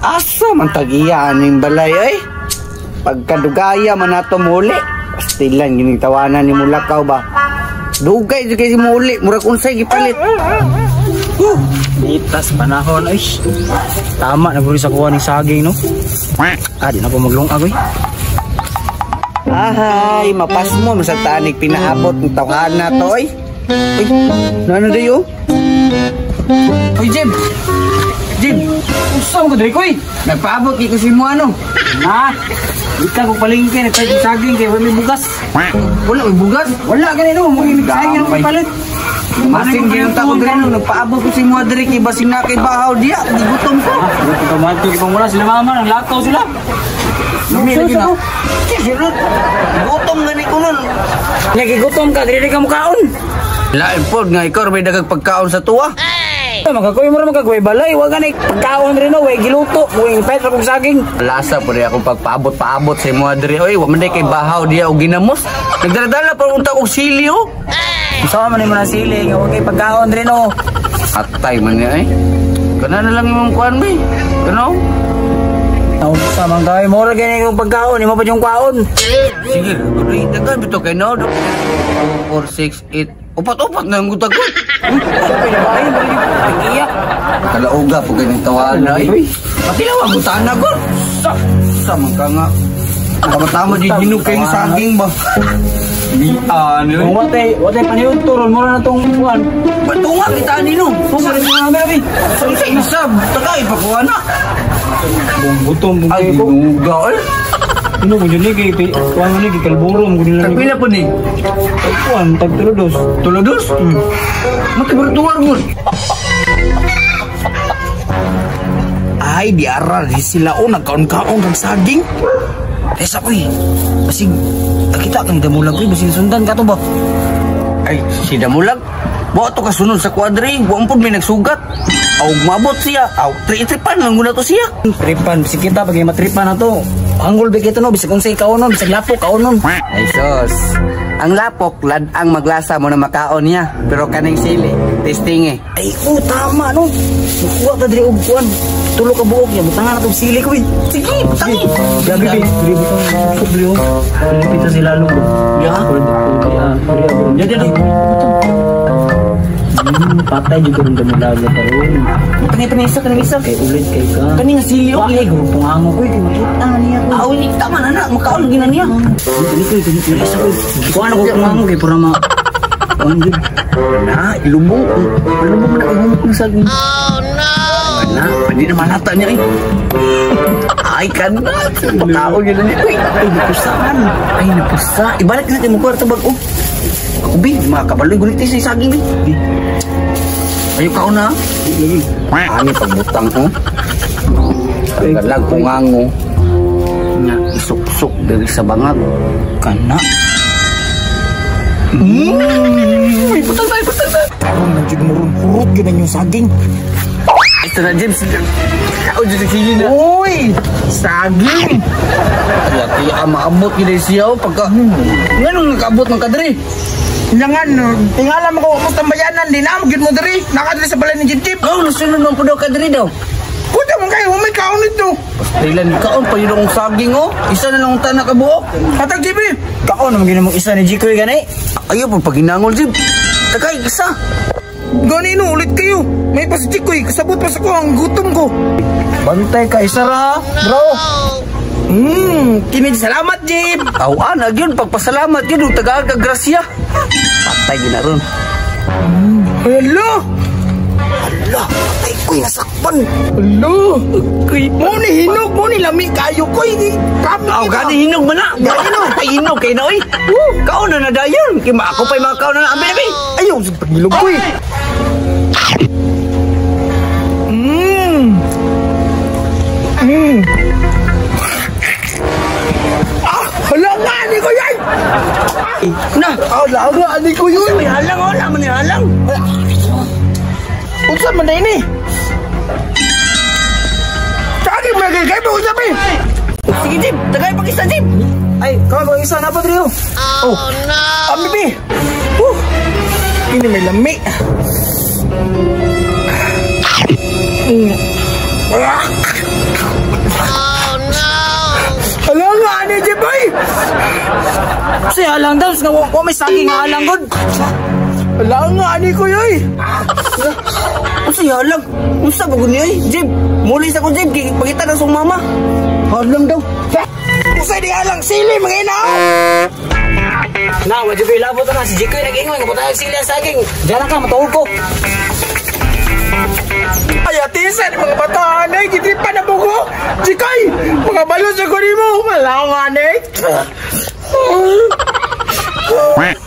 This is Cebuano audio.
Asa man tagiya aning balay ay? Pagkadugaya man nato muli. Pastilan gining tawanan ni Mulakaw ba. Dugay jud kay si muli, murag unsay gipalit. Itas panahon ay. Tama na guro sa kuha ni saging no. Ah, di na po maglungag oy. Ahay, mapasmo man sa tanig pinaabot ng tawhana to oy. Uy, nano dayo? Oy, Jim. Jim, usa mo ko diri koy. Nagpaabot kay ko si mo ano? Na. Di ka ko palengke nagpalit og saging kay wala may bugas. Wala may bugas. Wala gani no, mo ni saging ang palit. Masin gyud ta ko diri no, nagpaabot ko si mo diri kay basing na kay bahaw diya, gigutom ko. Pagkamadto kay pangula sila mama nang lakaw sila. Lumi lagi na. Sunod. Gutom gani ko nun. Nagigutom ka diri ka mukaon. Lain pod nga ikaw may dagag pagkaon sa tuwa. Magakoy mo ra magakoy balay, wa gani pagkaon diri no, way giluto, mo palit ra kog saging. Lasa po rin akong pagpaabot-paabot sa imo diri. Oy, wa man day kay bahaw diya og ginamos. Nagdaladala pa unta og sili oh. Usa man nimo na sili nga wa kay pagkaon diri no. Atay man niya eh. Kana na lang imong kuan bay. Kano? Unsa man kay mo ra gani kong pagkaon, imo pa yung kwaon. Sige, diri dagan bitaw kay no. 2 4 6 8. Upat-upat na ang gutag ko. Pinabahin mo rin iya. Kalauga po ganyan tawanan ay. Patilaw ang butana ko. Sa, sa man ka nga. Tama-tama di hinog kayong saging ba? Ano Kung watay panihod turon mo na tong kuan. Batunga kita nino. Tunga rin mga abi. Sa isa, taka ipakuha na. Bung gutom bung Ay, ko. ginuga eh. Ino mo jud ni kay kuan mo ni kay kalburo mo nila. Tagpila po ni? Kuan tag tulodos. Tulodos? Makibertuar mo. Ay, di ara di sila o nagkaon-kaon kag saging. Esa koy. Basig nakita kang damulag koy basig sundan ka to ba? Ay, si Damulag. Wa to kasunod sa kwadri, wa pud may nagsugat. Aw mabot siya. Aw tripan lang guna to siya. Tripan, bisig kita pag matripan na to. Anggol ba kita no, bisag unsay kaonon, bisag lapok kaonon. Ay sos. Ang lapok lad ang maglasa mo na makaon niya, pero kaning sili, testing eh. Ay, oh, tama no. Mukuha ka diri og kuan. Tulo ka buok niya, butangan na tong sili ko eh. Sige, butangi. Gabi bi, diri butang subli oh. Lipit sila lalo. Ya. Ya, ya, ya. Patay jud karon damulaga karon. Butangi pa isa kaning isa. Kay ulit kay ka. Kani nga sili oh. Ay, grupong hango ko eh. Kay makita na niya ko. Aw, ni tama na na, makaon gina niya. Dili ko, dili isa ko. Kuan ako kung hango kay para ma kuan jud. Na, ilubong. Ilubong na ilubong ng saging. Oh no. Na, hindi na malata niya eh. Ay, kana. Pagkaon yun na niya. Uy, Ay, napusan. Ay, napusa. Ibalik na tayo mo kwarto bago. Ako, bi, mga kabaloy, gulit tayo sa saging, bi. Ayaw kaon na. Ani pagbutang ko. Pagkalag kung ango. Nga, isuksok diri sa bangag. Kana. Uy, butang tayo, butang tayo. Karon man jud mo ron hurot gyud ang inyong saging. Ito na, James. Kaon dyan sige na. Uy, saging. Laki, maabot yun siya. Oh, pagka, nganong nakaabot ng kadri? Nyangan, tingala mo ko kung tambayanan, di na mo gyud mo diri. Nakadiri sa balay ni Jib Jib. Oh, nasunod man po daw kadri daw. Puta man kayo, may kaon nito. Pastilan, kaon pa yun akong saging, oh. Isa na lang ang tanak kabuok. Hatag Jib. Kaon naman gyud mo isa ni Jikoy gani. Ayaw po paginangol, Jib. Takay, isa. Gani no, ulit kayo. May pa si Jikoy, kasabot pa sa ko ang gutom ko. Bantay ka isa ra, bro. Kini salamat Jib. Aw, ana gyud pagpasalamat gyud ug tagaan ka grasya. Patay gyud na ron. Hello. Ala, patay ko'y nasakpan. Hello. Kuy, mo ni hinog, mo ni lami kayo koy. Kami. Aw, gani hinog man na. Gani hinog, ay hinog kay na oy. Kaon na na dayon. Kay ako pa'y mga kaon na abi abi. Ayaw sa pagilog koy. Ah, hala nga ni ko yan. Na, Hala nga ni ko yun. may halang wala man ni halang. Unsa man na ini? Saging may kay mo sabi. Sige, Jim, tagay pag isa, Jim. Ay, kaon ko isa na pa diri. Oh no. Ami bi. Ini may lami. Oh no! Hala nga ani Jib ay. Kasi halang daw, nga wa may saging nga halang gud. Hala nga ani ko yoy. Unsa halang? Unsa ba gud ni oy? Jib, muli sa ko Jib, kay pangita na sa mama. Halang daw. Usay di halang sili mga ina. Na, wa jud koy labot na si Jikoy nag-ingon nga butang sili ang saging. Diyan ka matuog ko. Ay, atisa ni mga bataan eh, gitripan na bugo. Jikoy, mga balon sa ko nimo. Hala nga ani. Quack.